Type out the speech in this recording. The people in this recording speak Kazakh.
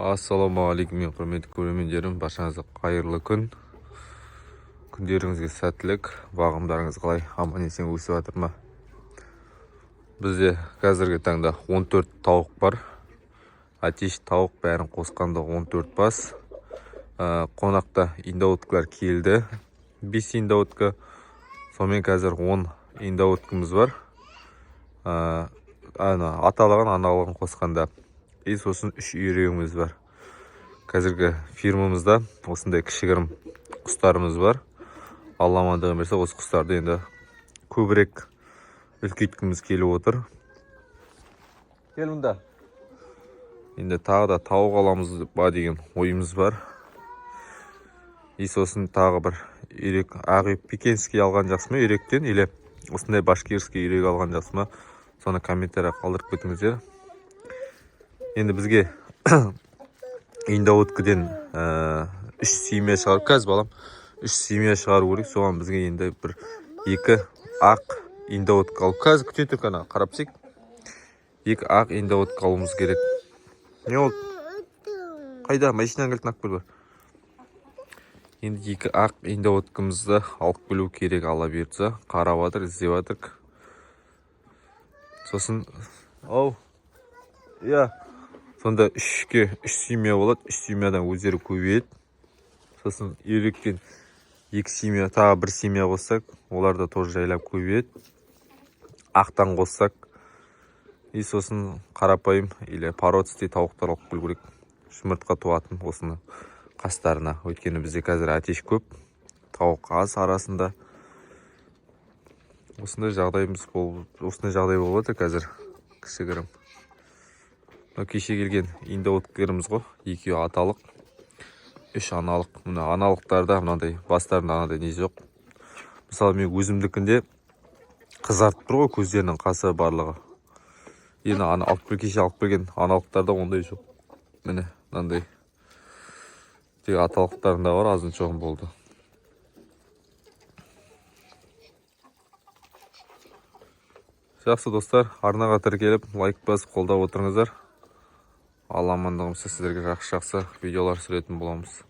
Ассалаумағалейкум, мен құрметті көрермендерім, баршаңызға қайырлы күн. Күндеріңізге сәттілік, бағымдарыңыз қалай, аман есен өсіп жатыр ма? Бізде қазіргі таңда 14 тауық бар. Әтеш тауық бәрін қосқанда 14 бас. Қонақта индоуткалар келді. 5 индоутка. Сонымен қазір 10 индоуткамыз бар. Ана аталығын, аналығын қосқанда. И сосын 3 үйрегіміз бар. Қазіргі фирмамызда осындай кішігірім құстарымыз бар. Алла амандығын берсе, осы құстарды енді көбірек үлкейткіміз келіп отыр. Кел мұнда. Енді тағы да тауық аламыз ба деген ойымыз бар. И сосын тағы бір үйрек, ақ пекинский алған жақсы ма үйректен, или осындай башкирский үйрек алған жақсы ма, соны комментария қалдырып кетіңіздер. Енді бізге индоуткіден үш семья шығарып, қазір, балам, үш семья шығару керек. Соған бізге енді бір екі ақ индоутка алып, қазір күте тұр, ана қарап түсейік. Екі ақ индоутка алуымыз керек. Не болды? Қайда? Машинаның кілтін алып кел, бар. Енді екі ақ индоуткамызды алып келу керек, Алла бұйыртса. Қарап жатыр, іздеп жатырық. Сосын ау, иә, сонда үшке үш семья болады. Үш семьядан өздері көбейеді. Сосын үйректен екі семья, тағы бір семья қоссақ, олар да тоже жайлап көбейеді. Ақтан қоссақ, и сосын қарапайым или породистый тауықтар алып келу керек, жұмыртқа туатын, осыны қастарына. Өйткені бізде қазір әтеш көп, тауық аз арасында. Осындай жағдайымыз болып, осындай жағдай болып жатыр қазір кішігірім. Мынау кеше келген индоуткеріміз ғой, екеуі аталық, үш аналық. Мына аналықтарда мынандай бастарында мынандай не жоқ. Мысалы, мен өзімдікінде қызарып тұр ғой көздерінің қасы барлығы. Енді ана алып кел, кеше алып келген аналықтарда ондай жоқ. Міне, мынандай тек аталықтарында бар, азын шоғын болды. Жақсы, достар, арнаға тіркеліп, лайк басып, қолдап отырыңыздар. Алла амандығын берсе, сіздерге жақсы жақсы видеолар түсіретін боламыз.